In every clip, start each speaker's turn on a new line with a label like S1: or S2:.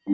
S1: Duh,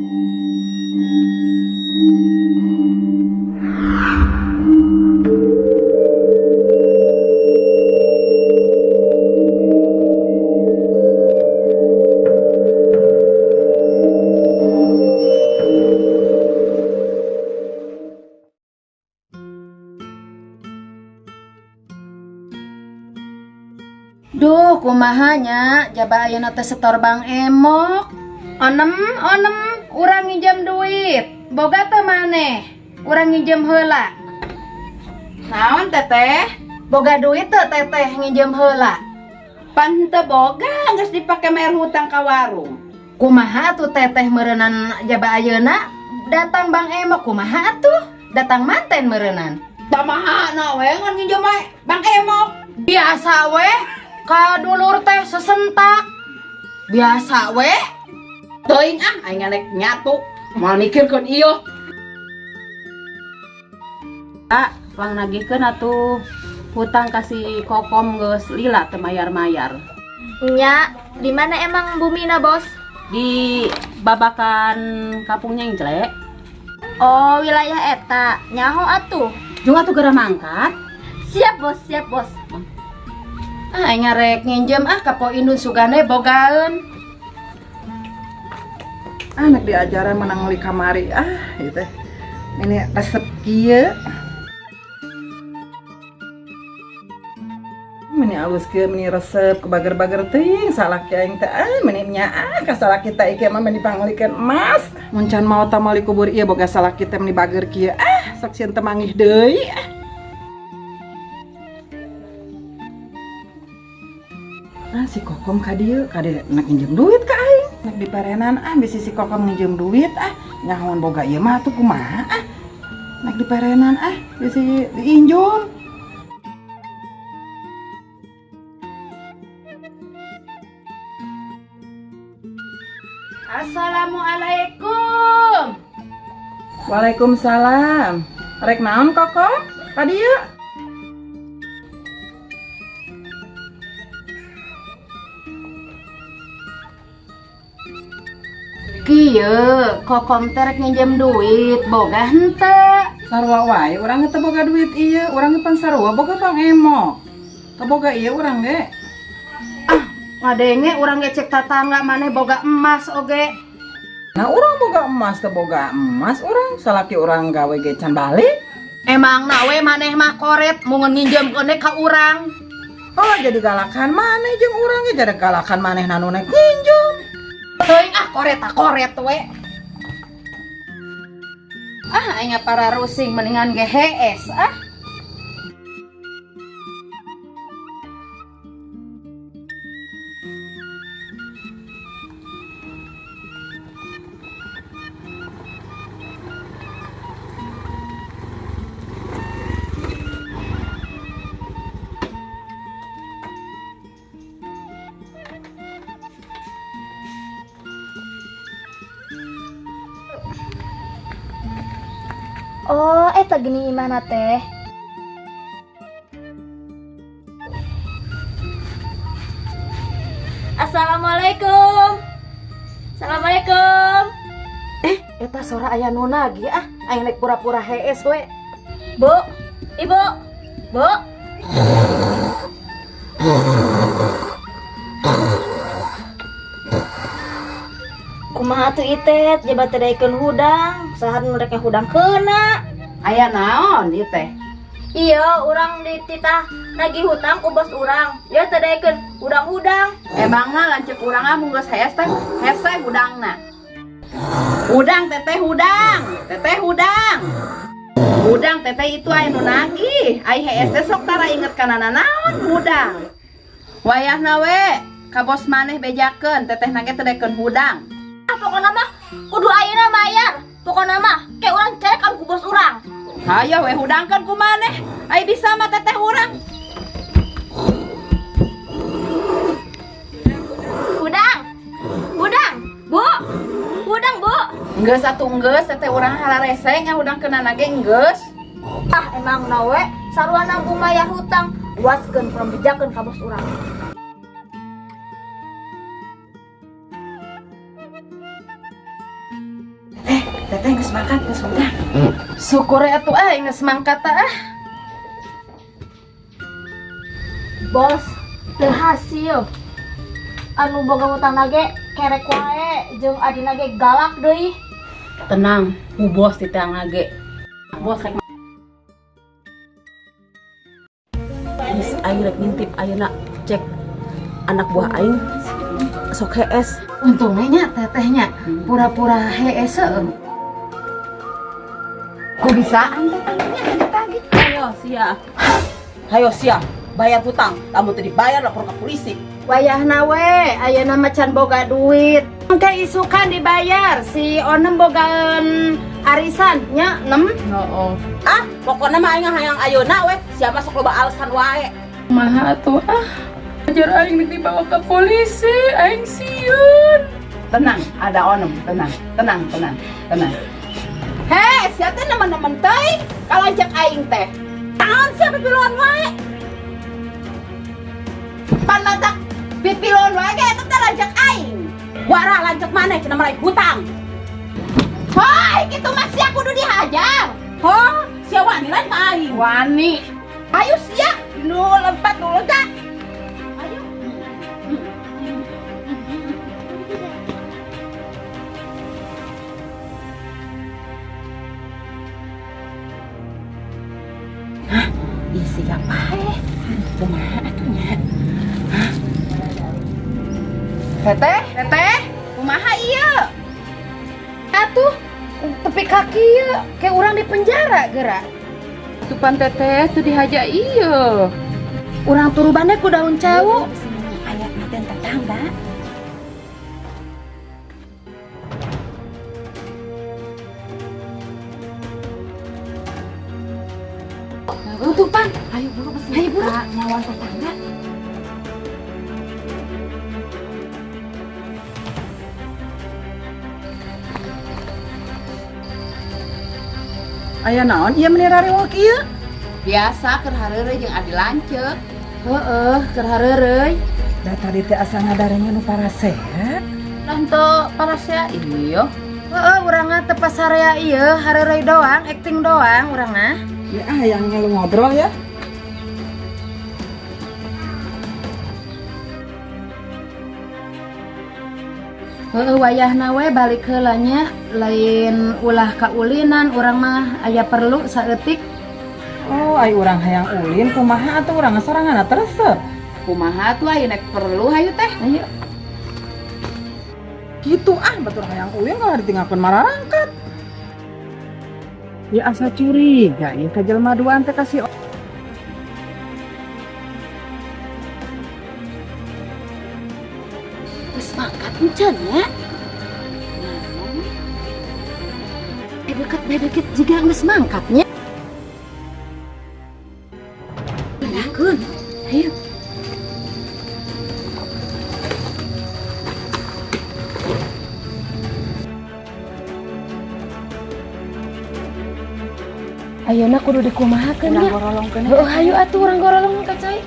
S1: kumaha nya jaba ayeuna teh setor Bank Emok. Onem, onem, urang nginjem duit. Boga teu maneh? Urang nginjem heula.
S2: Naon, Teteh?
S1: Boga duit teu, Teteh, nginjem heula?
S2: Pan henteu boga, geus dipake bayar hutang ka warung.
S1: Kumaha atuh, Teteh, meureunan jaba ayeuna datang Bank Emok, kumaha atuh? Datang manten meureunan.
S2: Tamaha na we ngan nginjem wae Bank Emok.
S1: Biasa we ka dulur teh sesentak. Biasa we.
S2: Teuing ah, aing rek nyatu. Moal mikirkeun ieu.
S3: Ah, pang nagihkeun atuh hutang ka si Kokom, geus lila teu mayar-mayar.
S4: Nya, di mana emang bumina, Bos?
S3: Di Babakan kampungnya yang jelek.
S4: Oh, wilayah eta. Nyaho atuh.
S3: Jung atuh geura mangkat.
S4: Siap, Bos, siap, Bos.
S1: Ah, aing rek nginjem ah ka Po Indun, sugane bogaeun.
S5: Anak diajaran menang li kamari ah gitu. Ini resep kieu. Meni alus kieu, meni resep kebager-bager teuing salaki aing teh, ah meni nya ah ka salaki teh ieu mah meni panglikeun emas. Mun can maot meuli kubur ieu boga salaki teh meni bager kieu, ah sok sieun teu manggih deui ah. Ah, si Kokom ka dieu kade nek nginjem duit ka aing. Nek diparenan ah, bisi si Kokom nginjem duit ah. Nyahoan boga ieu mah atuh kumaha ah. Nek diparenan ah, bisi diinjum.
S1: Assalamualaikum.
S5: Waalaikumsalam. Rek naon, Kokom? Ka dieu?
S1: Kieu, Kokom teh rek nginjem duit, boga henteu?
S5: Sarua wae, urang teu boga duit ieu, urang pan sarua boga Bank Emok. Teu boga ieu urang ge.
S1: Ngadenge urang ge cek tatangga maneh boga emas oge.
S5: Nah, urang boga emas, teu boga emas urang, salaki urang gawe ge can balik.
S1: Emang na we maneh mah koret mun nginjem keun ka urang.
S5: Oh, jadi galakan maneh jeung urang ge, jadi galakan maneh nu nek nginjem.
S1: Teuing ah, koret ah, koret we. Ah, aing para rusing, mendingan ge hees ah.
S4: Oh, eta gini imahna teh. Assalamualaikum. Assalamualaikum.
S1: Eta sora aya nu nagih ah, aing rek pura-pura hees we.
S4: Bu, Ibu, Bu. Kumaha tuh itet, jaba teu daekeun hudang, saha nu rek ngahudangkeunna?
S2: Aya naon ieu teh?
S4: Iya, urang dititah nagih hutang ku bos urang. Ya teu daekeun hudang-hudang.
S2: Emangna lanceuk urang ah mun geus hees teh, hese hudangna. Hudang, Teteh, hudang, Teteh, hudang. Hudang, Teteh, itu aya nu nagih. Ai hees teh sok tara inget kana nanaon hudang. Wayahna we ka bos maneh bejakeun, Teteh nage teu daekeun hudang.
S4: Ah, pokona mah kudu ayeuna bayar. Pokona mah kayak urang carekan ku bos urang.
S2: Hayo we hudangkeun ku maneh. Ai bisa mah teteh urang.
S4: Hudang. Hudang. Bu. Hudang, Bu.
S2: Enggeus atuh, enggeus, teteh urang hararese ngahudangkeunana ge enggeus.
S4: Ah, emang na we sarua nanggung mayar hutang. Waskeun kurang bejakeun ka bos urang.
S2: Teteh geus mangkat geus hudang.
S1: Syukur atuh ah geus mangkat ah.
S4: Bos, teu hasil. Anu boga hutang ge kerek wae jeung adina ge galak deui.
S3: Tenang, ku bos di ge. Bos rek Geus aing rek ngintip ayeuna cek anak buah aing sok hees.
S1: Untungnya nya tetehnya pura-pura hees heueuh.
S2: Ku bisaan tetehnya tadi.
S3: Ayo sia. Hayo sia, bayar hutang. Lamun teu dibayar lapor ke polisi.
S1: Wayahna we ayeuna mah can boga duit. Engke isukan dibayar si Onem bogaan arisan nya nem.
S2: Heeh.
S3: Ah, pokoknya mah aing hayang ayeuna we, sia mah sok loba alasan wae.
S1: Kumaha atuh ah. Ajar aing dibawa ke polisi, aing sieun.
S2: Tenang, ada Onem, tenang, tenang, tenang, tenang. Hei, sia teh nemen-nemen teuing kalau cek aing teh. Naon sia pipiluan wae? Pan matak pipiluan wae ge eta teh lanceuk aing.
S3: Wara lanceuk maneh cenah maraih hutang.
S2: Hoi, kitu mah sia kudu dihajar.
S3: Ho, sia wani lain ka aing.
S2: Wani. Ayo sia, nu lompat nu lega. Ayo. Hah? Ih, siapa eh? Kumaha atuh nya? Hah? Teteh, teteh, kumaha ieu?
S1: Atuh tepi kaki ieu kayak urang di penjara geura.
S2: Tupan teteh tuh dihaja ieu.
S1: Urang turubannya ku daun cau.
S2: Aya maten tetangga.
S1: Tutupan.
S2: Ayo buru besi.
S1: Ayo buru.
S2: Nyawan tetangga.
S5: Aya naon ieu meni rariweuh kieu?
S2: Biasa keur hareureuy jeung adi lanceuk.
S1: Heeh, keur hareureuy.
S5: Da tadi teh asa ngadarenge nu parasea.
S2: Lah henteu parasea ieu.
S1: Heeh, urang mah teu pasarea ieu, hareureuy doang, acting doang urang mah.
S5: Ya ah yang ngilu ngobrol ya.
S1: Heeh, wayahna we balik heula nya, lain ulah kaulinan urang mah aya perlu saeutik.
S5: Oh, ai urang hayang ulin kumaha atuh urang sorangan teu resep.
S2: Kumaha tuh ayo nek perlu hayu teh.
S1: Ayo.
S5: Kitu ah batur hayang ulin kalau ditinggalkeun mararangkat. Ya asa curiga ieu ka jelema duaan teh kasih.
S1: Geus mangkat encan nya. Deket deket jiga geus mangkat nya. Lakun. Ayo. Ayeuna kudu dikumahakeun
S5: Urang
S1: nya.
S5: gorolongkeun.
S1: Heuh, hayu atuh urang gorolong ka cai.